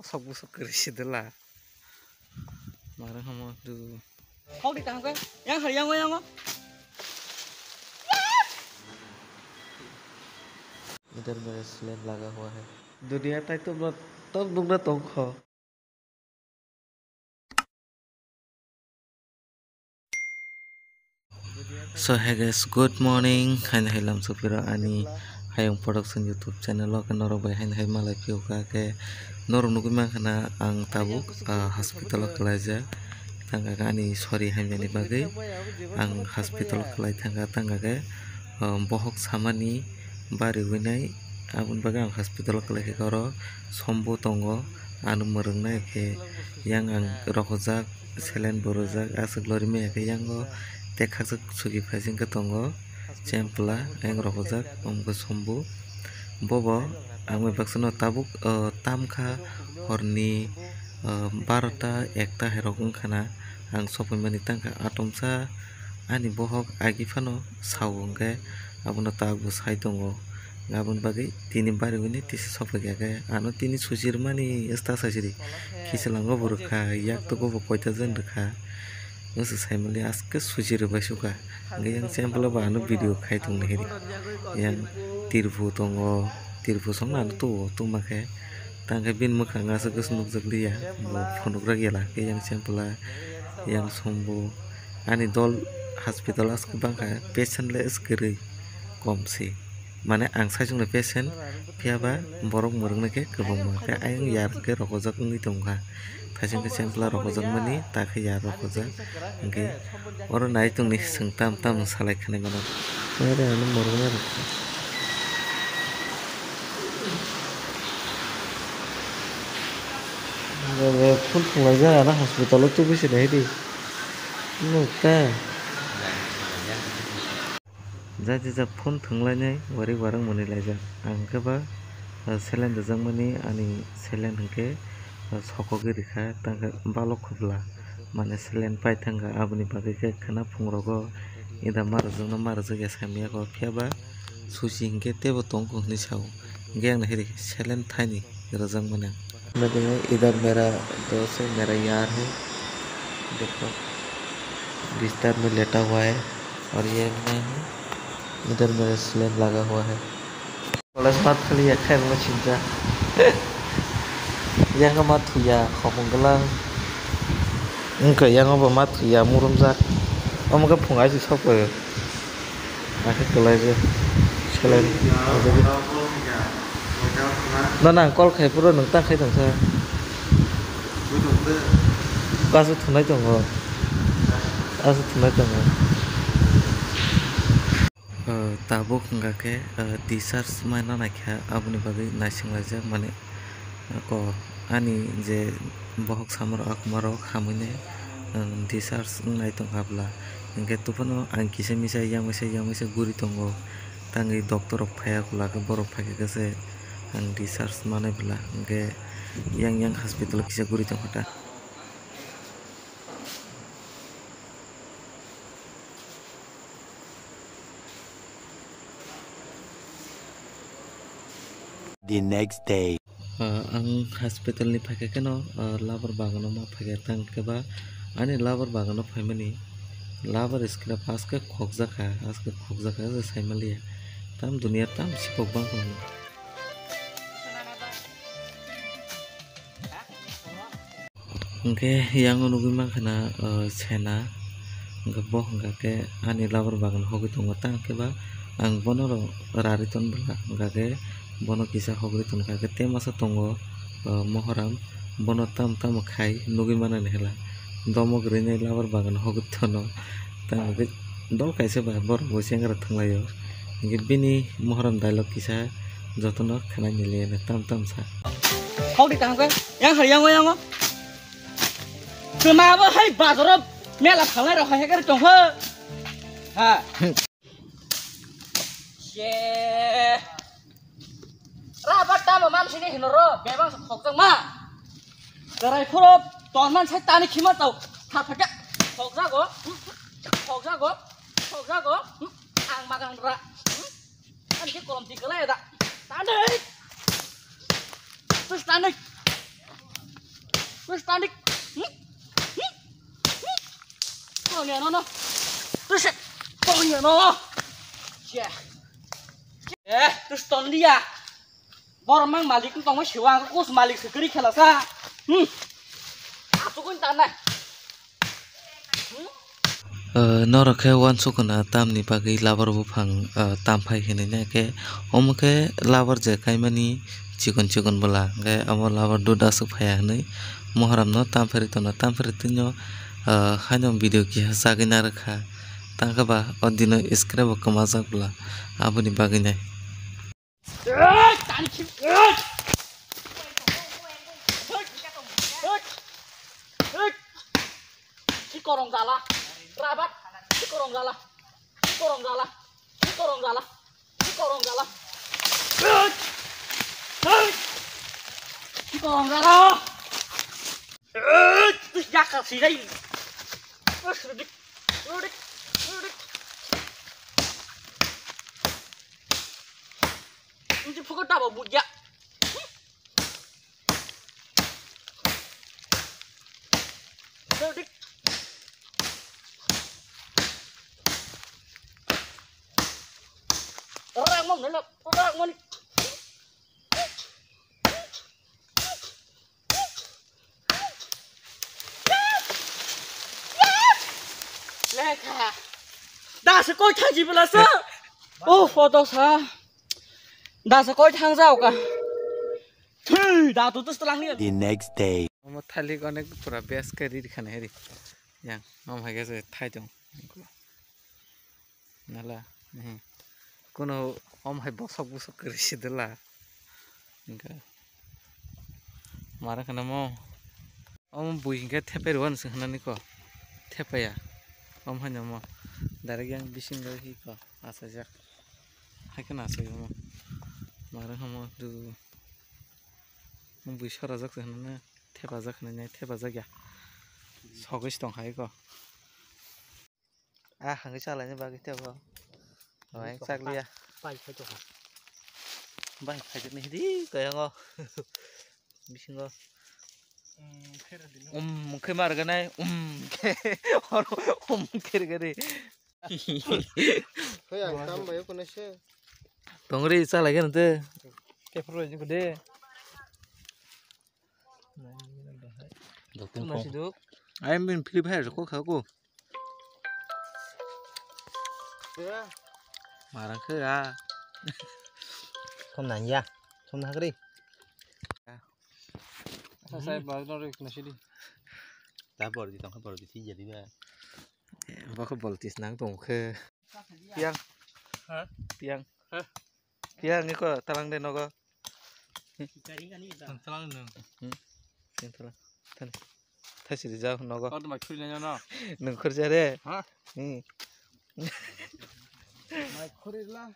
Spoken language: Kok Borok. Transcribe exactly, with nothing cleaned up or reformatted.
sok busuk kwrwi sidila. Mare hamo du. Hok di tang ke. Yang hari yang yang. Idhar mere slab laga hua hai. Duniya tai tum na tum nung na tong kho. So hey guys, good morning. Haino hai lamsok phiro ani Hayung Production YouTube channel o khe norok bai haino hai malai phiyok kha khe norok nugwi mankha na ang tabuk, ah, hospital o kwlaijak. Tangkha khe ani sori hamyani bagwi ang hospital o kwlai thangkha, tangkha khe, ah, bohok samani bari winai aboni bagwi ang hospital o kwlai kha khe oro sombo tongo. Ano mwrwknai khe yang ang rokojak, saline bo rwjak, aswk lori maya khe yango tekhakjak suki phaising khe tongo, chempla yang rokojak, omo khe sombu. Bobo ang bai baksa no tabuk, o, tamkha horni, o, barota ekta hai rok wngkha na, ang sophaimani tangkha atomsa ani bohok agi phano sao hwnkhe abono tabuk bo sai tongo. Aboni bagwi tini bari hwnwi tisa sophaikha khe ano tini susi rwmani sta saisiri khichilango bo rwkha, yaktogo bo koita jon rwkha. Bwswk saimali aske susi rwbai sukha. Hwnkhe yang chempla bo ano video khai tongni hiri. Yang tirphu tongo, tirphu songno ano tuo tongma khe. Tangkhe bini mwkhang aswk aswk nukjakliya, bo phunukrak yala khe yang chempla, yang sombo. Ani dol hospital aswk bangkha, patient le aswk kwrwi kom se. Mane ang saichung ni patient, phiya ba borok mwrwknai khe kwbangma khe ayang yar khe rokojak wngwi tongkha. Thaising khe chempla rokojak mani, ta khe yar rokojak. Hwnkhe oro nai tongni swng tam tam salai khwnai mano. Nai re ano morok nai rok. Phone thwnglaijak ano hospital o tubui se nai di. Nukta. Jati jak phone thwnglainai warik warak mwnwi laijak. Ang khe ba, ah, saline rwjakmani ani saline hwnkhe, ah, sokogwi rikha, tangkhe balok khobla. Mane saline pai thangkha, aboni bagwi khe khwna phungrogo ida ma rwjakno ma rwjakya saimanya kho, phiya ba susi hinkhe teibo tongkho hinwi sao. Hinkhe ang nahiri saline thaini rwjakmani ang. Badi idhar mera dost hai, mera yaar hai. Dekho, bistar mein leta hua hai aur ye main hu. Idhar mere saline laga hua hai. College mat khali ya khairokno sinjak. Yang ma thuya khopong gwlang. Wngkha yang bo ma thuya murumjak. Omo khe phung aisi sokphaio. Akhe kwlai je. Saline. No, no, ang call khai phuru nwng ta khai tong kha. Kasu thunai tongo. Kasu thunai tongo. Uh, tabuk hwnkha khe, uh, discharge maina naikha, aboni bagwi naisinglaijak mani, uh, ko ani je bohok samarok akumarok hamwi nai, um, discharge wngnai tongkha bwla. Hinkhe tubufano ang kisa misa yang misa yang misa guri tongo. Tangwi doctor rok phaiya bwla khe borok phaikha khe se ang discharge manai bwla. Hinkhe yang yang hospital o kisa guri tongkha ta. The next day. Ah, ang hospital ni phaikha kheno, ah, labar bagano ma phaikha tang khe ba ani labar bagano phaimani labar scrap aske khokjakha, aske khokjakha je saimaliya. Tam duniya tam sikok bang kono. Hwnkhe yang o nugwi mankha na, uh, sena, hwnkhe bo hwnkha khe ani labar bagan hogwi tongo, tang khe ba ang bono rari ton bwla, hwnkha khe bono kisa hogwi tonkha khe, tei masa tongo, uh, mohoram, bono tamo tamo khai nugwi manani hwla, domo kwrwini labar bagan hogwi tono, tamo khe dol kaisa ba borok bo chengra thanglaio, hwnkhe bini mohoram dialogue kisa jotono khwnani liya tam tam sa. Hok di kaham khe, yang hari yang o, yang o. Twma bo hai bazaro mela thalai rok hai khe tong kho. Ha. Ye. Ra ba tamo mam sini hino ro, bebang khokjak ma. Karai phuro ton man sai tani khima tau. Tha phaka. Khokjago. Khokjago. Khokjago. Ang magang ra. Ani khe kolom ti kwlai da. Tandai. Tus tandai. Terus tanik. Hmm? Hmm? Hmm? Kau ni ano no. Terus kau ni ano. Ya. Eh, terus ton dia. Bormang malik tong siwang kus malik sekeri khelasa. Hmm. Aku pun tanah. Hmm? Eh, norok khe uansukuna tamni bagwi labar buphang, eh, tam phai hinwi na khe, omo khe labar je kaimani chikon chikon bwla, hwnkhe omo labar dud aswk phaiya hinwi mohramno tam phari tongna, tam phari twino, eh, haino video keha chagwi narwkha, tangkhe ba o dino scrap bo kwmajak bwla, aboni bagwi nai. Ei, tani khim, ei! Ei! Ei! Ei! Ki korong jala. Rabat. Ki korong jala. Ki korong jala. Ki korong jala. Ki korong jala. Ei! Ei! Ki korong jala. Ei! Yaka sidai. Rudik. Rudik. Rudik. Ini pukul tak bawa bujak. Orang mau nolak, orang mau ni. Lekha. Da se koi thaji bela se. Oh, photo sa. Da se koi thang jao ka. Thui, da tu tus telang ni. The next day. Omo thalik onek pura bes ke ri khana heri. Yang, om hai ge thai tong. Nala, eh. Kuno om hai bosok bosok kiri sidela. Engka. Mara kana mo. Om bui hingke thepai rwan se hanani ko. Thepaya. Om hai namo. Direct yang bising lo hi ko. Asa jak. Hai kana asa mo. Mara hamo du. Om bui sora jak se hanani. Thepa jak hanani. Thepa jak ya. Sogis tong hai ko. Ah, hangwi chalaini bagwi tebo. Bai chakliya. Bai khai tongkha. Bai khai tongni hidi koyango. Bisingo. Um, mungkhe marganai. Um, um, khe rgani. Hoi, ang tam bai kono se. Tongri chalai gana te. Kephuru jikde. Dokun kong. Ai min Free Fire ko kha ko. Marang khe ra. Thom nang ya. Thom nang kri. Sa sai ba no rik na sidi. Ta bor di tong kha bor di thi jadi ba. Bo khe bol tis nang tong khe. Piang. Ha? Piang. Ha? Piang ni ko talang de nogo. Talang nung. Hmm. Yang talang. Tan. Thasi di jao nogo. Kau tu mai khuri nanya no. Nung khurja re. Ha? Hmm. Mai khuri la.